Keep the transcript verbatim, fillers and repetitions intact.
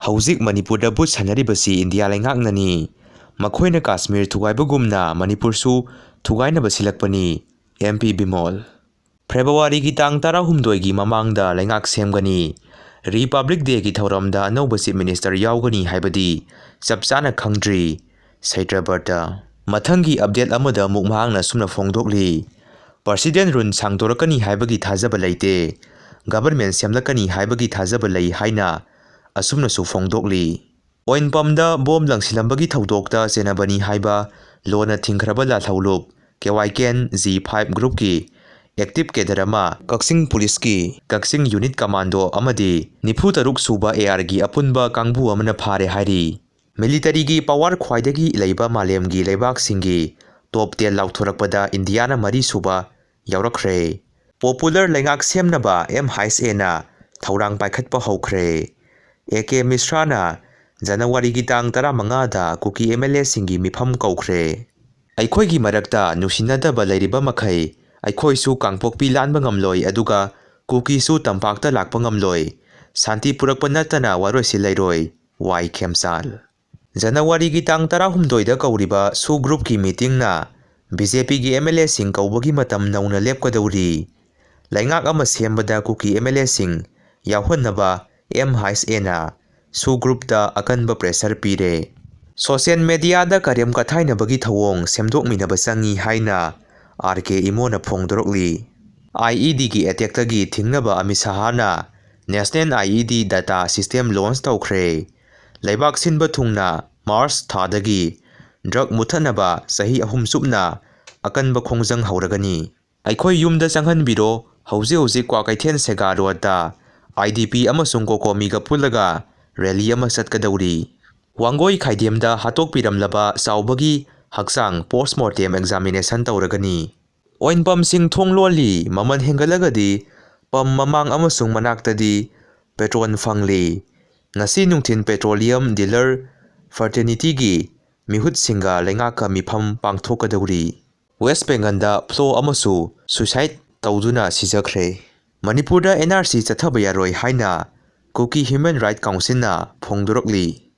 ꯍꯧꯖꯤꯛ ꯃꯅꯤꯄꯨꯔꯗ ꯚꯨꯠ ꯁꯥꯟꯅꯔꯤꯕꯁꯤ ꯏꯟꯗꯤꯌꯥ ꯂꯩꯉꯥꯛꯅꯅꯤ꯫ ꯃꯈꯣꯏꯅ ꯀꯥꯁꯃꯤꯔ ꯊꯨꯒꯥꯏꯕꯒꯨꯝꯅ ꯃꯅꯤꯄꯨꯔꯁꯨ ꯊꯨꯒꯥꯏꯅꯕ ꯁꯤꯜꯂꯛꯄꯅꯤ꯫ M P Bimol. ꯐꯦꯕ꯭ꯔꯨꯋꯥꯔꯤꯒꯤ ꯇꯥꯡ ꯇꯔꯥꯍꯨꯝꯗꯣꯏꯒꯤ ꯃꯃꯥꯡꯗ ꯂꯩꯉꯥꯛ ꯁꯦꯝꯒꯅꯤ꯫ ꯔꯤꯄꯕ꯭ꯂꯤꯛ ꯗꯦꯒꯤ ꯊꯧꯔꯝꯗ ꯑꯅꯧꯕ ꯆꯤꯐ ꯃꯤꯅꯤꯁꯇꯔ ꯌꯥꯎꯒꯅꯤ ꯍꯥꯏꯕꯗꯤ ꯆꯞ ꯆꯥꯅ ꯈꯪꯗ꯭ꯔꯤ꯫ ꯁꯩꯇ꯭ꯔꯕ꯭ꯔꯇ꯫ ꯃꯊꯪꯒꯤ ꯑꯞꯗꯦꯠ ꯑꯃꯗ ꯑꯃꯨꯛ ꯃꯍꯥꯛꯅ ꯑꯁꯨꯝꯅ ꯐꯣꯡꯗꯣꯛꯂꯤ, ꯄ꯭ꯔꯁꯤꯗꯦꯟ ꯔꯨꯜ ꯁꯥꯡꯗꯣꯔꯛꯀꯅꯤ ꯍꯥꯏꯕꯒꯤ ꯊꯥꯖꯕ ꯂꯩꯇꯦ, ꯒꯚꯔꯟꯃꯦꯟ ꯁꯦꯝꯂꯛꯀꯅꯤ ꯍꯥꯏꯕꯒꯤ ꯊꯥꯖꯕ ꯂꯩ ꯍꯥꯏꯅ ꯑꯁꯨꯝꯅꯁꯨ ꯐꯣꯡꯗꯣꯛꯂꯤ꯫ ꯑꯣꯏꯟꯄꯝꯗ ꯕꯣꯝ ꯂꯪꯁꯤꯜꯂꯝꯕꯒꯤ ꯊꯧꯗꯣꯛꯇ ꯆꯦꯟꯅꯕꯅꯤ ꯍꯥꯏꯕ ꯂꯣꯅ ꯊꯤꯡꯈ꯭ꯔꯕ ꯂꯥꯜꯍꯧꯂꯨꯞ K Y K N G five ꯒ꯭ꯔꯨꯞꯀꯤ ꯑꯦꯛꯇꯤꯚ ꯀꯦꯗꯔ ꯑꯃ ꯀꯛꯆꯤꯡ ꯄꯨꯂꯤꯁꯀꯤ ꯀꯛꯆꯤꯡ ꯌꯨꯅꯤꯠ ꯀꯃꯥꯟꯗꯣ ꯑꯃꯗꯤ ꯅꯤꯐꯨ ꯇꯔꯨꯛ ꯁꯨꯕ ꯑꯦ ꯑꯥꯔꯒꯤ ꯑꯄꯨꯟꯕ ꯀꯥꯡꯕꯨ ꯑꯃꯅ ꯐꯥꯔꯦ ꯍꯥꯏꯔꯤ꯫ ꯃꯤꯂꯤꯇꯔꯤꯒꯤ ꯄꯋꯥꯔ ꯈ꯭ꯋꯥꯏꯗꯒꯤ ꯂꯩꯕ ꯃꯥꯂꯦꯝꯒꯤ ꯂꯩꯕꯥꯛꯁꯤꯡꯒꯤ ꯇꯣꯞ ꯇꯦꯟ ꯂꯥꯎꯊꯣꯔꯛꯄꯗ ꯏꯟꯗꯤꯌꯥꯅ ꯃꯔꯤ ꯁꯨꯕ ꯌꯥꯎꯔꯛꯈ꯭ꯔꯦ꯫ ꯄꯣꯄꯨꯂꯔ ꯂꯩꯉꯥꯛ ꯁꯦꯝꯅꯕ ꯑꯦꯝ ꯍꯩꯆ ꯑꯦꯅ ꯊꯧꯔꯥꯡ ꯄꯥꯏꯈꯠꯄ ꯍꯧꯈ꯭ꯔꯦ꯫ ꯑꯦ ꯀꯦ ꯃꯤꯁ꯭ꯔꯥꯅ ꯖꯅꯋꯥꯔꯤꯒꯤ ꯇꯥꯡ ꯇꯔꯥꯃꯉꯥꯗ ꯀꯨꯀꯤ ꯑꯦꯝ ꯑꯦꯜ ꯑꯦꯁꯤꯡꯒꯤ ꯃꯤꯐꯝ ꯀꯧꯈ꯭ꯔꯦ꯫ ꯑꯩꯈꯣꯏꯒꯤ ꯃꯔꯛꯇ ꯅꯨꯡꯁꯤꯅꯗꯕ ꯂꯩꯔꯤꯕ ꯃꯈꯩ ꯑꯩꯈꯣꯏꯁꯨ ꯀꯥꯡꯄꯣꯛꯄꯤ ꯂꯥꯟꯕ ꯉꯝꯂꯣꯏ, ꯑꯗꯨꯒ ꯀꯨꯀꯤꯁꯨ ꯇꯝꯄꯥꯛꯇ ꯂꯥꯛꯄ ꯉꯝꯂꯣꯏ꯫ ꯁꯥꯟꯇꯤ ꯄꯨꯔꯛꯄ ꯅꯠꯇꯅ ꯋꯥꯔꯣꯏꯁꯤꯜ ꯂꯩꯔꯣꯏ꯫ ꯋꯥꯏ ꯈꯦꯝꯆꯥꯜ꯫ ꯖꯅꯋꯥꯔꯤꯒꯤ ꯇꯥꯡ ꯇꯔꯥꯍꯨꯝꯗꯣꯏꯗ ꯀꯧꯔꯤꯕ ꯁꯨ ꯒ꯭ꯔꯨꯞꯀꯤ ꯃꯤꯇꯤꯡꯅ ꯕꯤ ꯖꯦ ꯄꯤꯒꯤ ꯑꯦꯝ ꯑꯦꯜ ꯑꯦꯁꯤꯡ ꯀꯧꯕꯒꯤ ꯃꯇꯝ ꯅꯧꯅ ꯂꯦꯞꯀꯗꯧꯔꯤ꯫ ꯂꯩꯉꯥꯛ ꯑꯃ ꯁꯦꯝꯕꯗ ꯀꯨꯀꯤ ꯑꯦꯝ ꯑꯦꯜ ꯑꯦꯁꯤꯡ ꯌꯥꯎꯍꯟꯅꯕ ꯑꯦꯝ ꯍꯩꯆ ꯑꯦꯅ ꯁꯨ ꯒ꯭ꯔꯨꯞꯇ ꯑꯀꯟꯕ ꯄ꯭ꯔꯦꯁꯔ ꯄꯤꯔꯦ꯫ ꯁꯣꯁꯤꯌꯦꯜ ꯃꯦꯗꯤꯌꯥꯗ ꯀꯔꯦꯝ ꯀꯊꯥꯏꯅꯕꯒꯤ ꯊꯧꯑꯣꯡ ꯁꯦꯝꯗꯣꯛꯃꯤꯟꯅꯕ ꯆꯪꯉꯤ ꯍꯥꯏꯅ ꯑꯥꯔ ꯀꯦ ꯏꯃꯣꯅ ꯐꯣꯡꯗꯣꯔꯛꯂꯤ꯫ ꯑꯥꯏ ꯏ ꯗꯤꯒꯤ ꯑꯦꯇꯦꯛꯇꯒꯤ ꯊꯤꯡꯅꯕ ꯑꯃꯤꯠ ꯁꯍꯥꯅ ꯅꯦꯁꯅꯦꯜ ꯑꯥꯏ ꯏ ꯗꯤ ꯗꯇꯥ ꯁꯤꯁꯇꯦꯝ ꯂꯣꯟꯆ ꯇꯧꯈ꯭ꯔꯦ꯫ ꯂꯩꯕꯥꯛ ꯁꯤꯟꯕ ꯊꯨꯡꯅ ꯃꯥꯔꯆ ꯊꯥꯗꯒꯤ ꯗ꯭ꯔꯒ ꯃꯨꯠꯊꯠꯅꯕ ꯆꯍꯤ ꯑꯍꯨꯝ ꯆꯨꯞꯅ ꯑꯀꯟꯕ ꯈꯣꯡꯖꯪ ꯍꯧꯔꯒꯅꯤ꯫ ꯑꯩꯈꯣꯏ ꯌꯨꯝꯗ ꯆꯪꯍꯟꯕꯤꯔꯣ, ꯍꯧꯖꯤꯛ ꯍꯧꯖꯤꯛ ꯀ꯭ꯋꯥꯀꯩꯊꯦꯜ ꯁꯦꯒꯥ ꯔꯣꯗꯇ ꯑꯥꯏ ꯗꯤ ꯄꯤ ꯑꯃꯁꯨꯡ ꯀꯣꯀꯣꯃꯤꯒ ꯄꯨꯜꯂꯒ ꯔꯦꯂꯤ ꯑꯃ ꯆꯠꯀꯗꯧꯔꯤ꯫ ꯋꯥꯡꯒꯣꯏ ꯈꯥꯏꯗꯦꯝꯗ ꯍꯥꯠꯇꯣꯛꯄꯤꯔꯝꯂꯕ ꯆꯥꯎꯕꯒꯤ ꯍꯛꯆꯥꯡ ꯄꯣꯁꯃꯣꯔꯇꯦꯝ ꯑꯦꯛꯖꯥꯃꯤꯅꯦꯁꯟ ꯇꯧꯔꯒꯅꯤ꯫ ꯑꯣꯏꯟꯄꯝꯁꯤꯡ ꯊꯣꯡ ꯂꯣꯜꯂꯤ, ꯃꯃꯜ ꯍꯦꯟꯒꯠꯂꯒꯗꯤ ꯄꯝ ꯃꯃꯥꯡ ꯑꯃꯁꯨꯡ ꯃꯅꯥꯛꯇꯗꯤ ꯄꯦꯇ꯭ꯔꯣꯜ ꯐꯪꯂꯤ꯫ ꯉꯁꯤ ꯅꯨꯡꯊꯤꯜ ꯄꯦꯇ꯭ꯔꯣꯂꯤꯌꯝ ꯗꯤꯂꯔ ꯐ꯭ꯔꯇꯔꯅꯤꯇꯤꯒꯤ ꯃꯤꯍꯨꯠꯁꯤꯡꯒ ꯂꯩꯉꯥꯛꯀ ꯃꯤꯐꯝ ꯄꯥꯡꯊꯣꯛꯀꯗꯧꯔꯤ꯫ ꯋꯦꯁ ꯕꯦꯡꯒꯜꯗ ꯐ꯭ꯂꯣ ꯑꯃꯁꯨ ꯁꯨꯏꯁꯥꯏꯠ ꯇꯧꯗꯨꯅ ꯁꯤꯖꯈ꯭ꯔꯦ꯫ ꯃꯅꯤꯄꯨꯔꯗ ꯑꯦꯟ ꯑꯥꯔ ꯁꯤ ꯆꯠꯊꯕ ꯌꯥꯔꯣꯏ ꯍꯥꯏꯅ Kuki Human Rights Councilꯅ ꯐꯣꯡꯗꯣꯔꯛꯂꯤ꯫